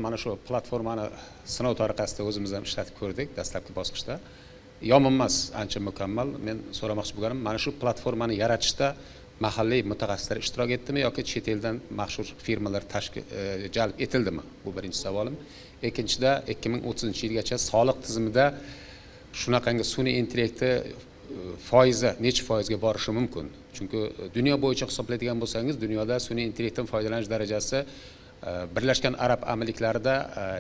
Mana shu platformani sinov tariqasida o'zimiz ham ishlatib ko'rdik dastlabki bosqichda. Yomon emas, ancha mukammal. Men so'ramoqchi bo'lganim, mana shu platformani yaratishda mahalliy mutaxassislar ishtirok etdimi yoki chet eldan mashhur firmalar tashkil jalb etildimi? Bu birinchi savolim. Ikkinchida, 2030-yilgacha soliq tizimida shunaqangi sun'iy intellektni foizi necha foizga borishi mumkin? Chunki dunyo bo'yicha hisoblaydigan bo'lsangiz, dunyoda sun'iy intellektdan foydalanish darajasi Birlashgan Arab Amirliklarida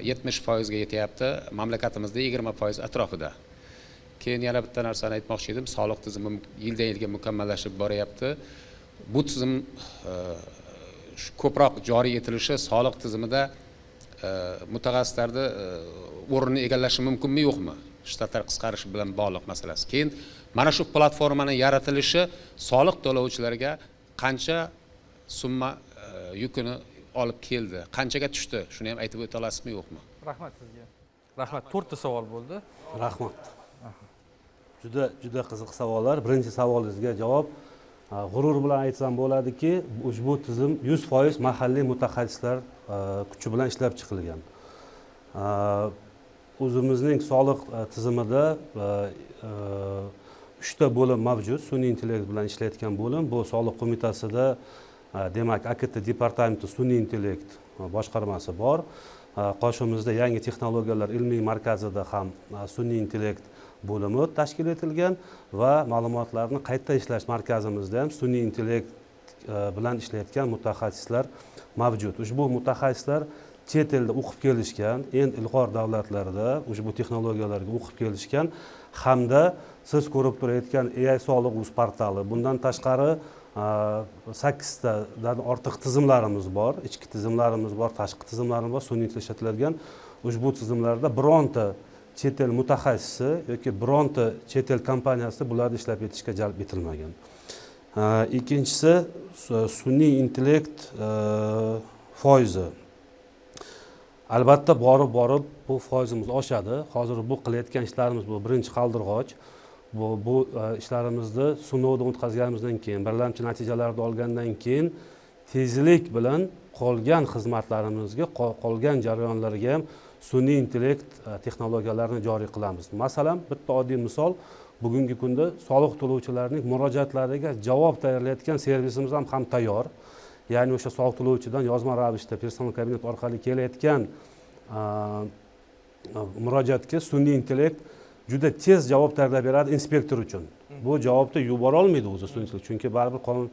70%ga yetyapti, mamlakatimizda 20% atrofida. Keyin yana bitta narsani aytmoqchi edim. Soliq tizimi yildan yilga mukammallashib boryapti. Bu tizim ko'proq joriy etilishi soliq tizimida mutaxassislarni o'rnini egallashi mumkinmi, yo'qmi, shtatlar qisqarishi bilan bog'liq masalasi. Keyin mana shu platformani yaratilishi soliq to'lovchilarga qancha summa yukini olib keldi, qanchaga tushdi, shuni ham aytib o'ta olasizmi, yo'qmi? Rahmat sizga, rahmat. To'rtta savol bo'ldi. Rahmat, juda juda qiziq savollar. Birinchi savolingizga javob: g'urur bilan aytsam bo'ladiki, ushbu tizim 100% mahalliy mutaxassislar kuchi bilan ishlab chiqilgan. O'zimizning soliq tizimida uchta bo'lim mavjud sun'iy intellekt bilan ishlayotgan bo'lim. Bu soliq qo'mitasida, demak, AKT departamenti, sun'iy intellekt boshqarmasi bor. Qoshimizda yangi texnologiyalar ilmiy markazida ham sun'iy intellekt bo'limi tashkil etilgan va ma'lumotlarni qayta ishlash markazimizda ham sun'iy intellekt bilan ishlayotgan mutaxassislar mavjud. Ushbu mutaxassislar chet elda o'qib kelishgan, eng ilg'or davlatlarda ushbu texnologiyalarga o'qib kelishgan hamda siz ko'rib turayotgan AI soliq uz portali, bundan tashqari sakkiztadan ortiq tizimlarimiz bor, ichki tizimlarimiz bor, tashqi tizimlarimiz bor sun'iy intellekt ishlatiladigan. Ushbu tizimlarda bironta chet el mutaxassisi yoki bironta chet el kompaniyasi bularni ishlab etishga jalb etilmagan. Ikkinchisi, sun'iy intellekt foizi. Albatta, borib borib bu foizimiz oshadi. Hozir bu qilayotgan ishlarimiz bu birinchi qaldirg'och. Bu ishlarimizni sinovdan o'tkazganimizdan keyin, birlamchi natijalarni olgandan keyin tezlik bilan qolgan xizmatlarimizga, qolgan jarayonlarga ham sun'iy intellekt texnologiyalarini joriy qilamiz. Masalan, bitta oddiy misol: bugungi kunda soliq to'lovchilarning murojaatlariga javob tayyorlayotgan servisimiz ham tayyor. Ya'ni o'sha soliq to'lovchidan yozma ravishda personal kabinet orqali kelayotgan murojaatga sun'iy intellekt juda tez javob tayyorlab beradi inspektor uchun. Bu javobni yubora olmaydi o'zi sun'iy intellekt, chunki baribir qonun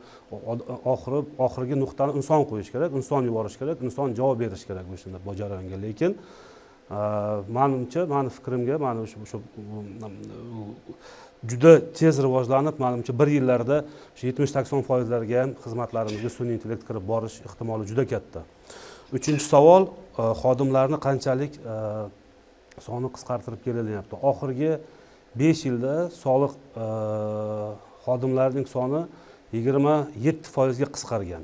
oxirgi nuqtani inson qo'yishi kerak, inson yuborishi kerak, inson javob berishi kerak o'shanda bu jarayonga. Lekin manimcha, mani fikrimga, mani o'sha juda tez rivojlanib, manimcha, bir yillarda shu 70-80%larga ham xizmatlarimizga sun'iy intellekt kirib borish ehtimoli juda katta. Uchinchi savol, xodimlarni qanchalik soni qisqartirib kelinyapti? Oxirgi 5 yilda soliq xodimlarining soni 27%ga qisqargan.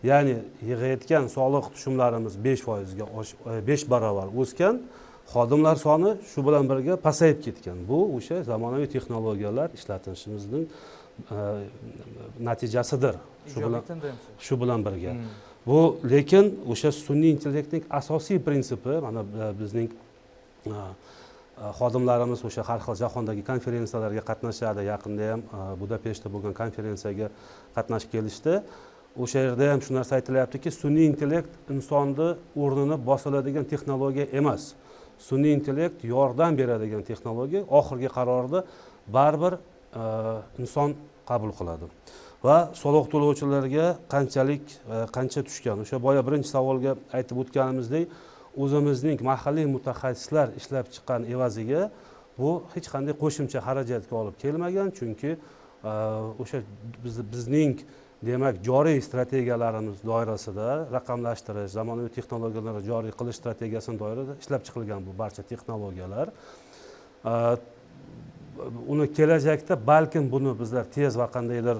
Ya'ni yig'ayotgan soliq tushumlarimiz 5%ga, 5 barobar o'sgan, xodimlar soni shu bilan birga pasayib ketgan. Bu o'sha zamonaviy texnologiyalar ishlatilishimizning natijasidir shu Ijobiy bilan tendensiya. Shu bilan birga bu, lekin o'sha sun'iy intellektning asosiy prinsipi, mana bizning xodimlarimiz o'sha har xil jahondagi konferensiyalarga qatnashadi. Yaqinda ham Budapeshtda bo'lgan konferensiyaga qatnashib kelishdi. O'sha yerda ham shu narsa aytilyaptiki, sun'iy intellekt insonni o'rnini bosiladigan texnologiya emas, sun'iy intellekt yordam beradigan texnologiya. Oxirgi qarorni baribir inson qabul qiladi. Va soliq to'lovchilarga qanchalik, qancha tushgan, o'sha boya birinchi savolga aytib o'tganimizdek, o'zimizning mahalliy mutaxassislar ishlab chiqqan evaziga bu hech qanday qo'shimcha xarajatga olib kelmagan, chunki o'sha bizning, demak, joriy strategiyalarimiz doirasida, raqamlashtirish, zamonaviy texnologiyalarni joriy qilish strategiyasini doirasida ishlab chiqilgan bu barcha texnologiyalar. Uni kelajakda balkim buni bizlar tez va qandaydir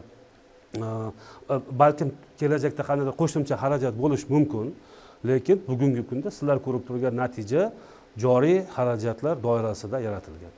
balkim kelajakda qandaydir qo'shimcha xarajat bo'lishi mumkin, lekin bugungi kunda sizlar ko'rib turgan natija joriy xarajatlar doirasida yaratilgan.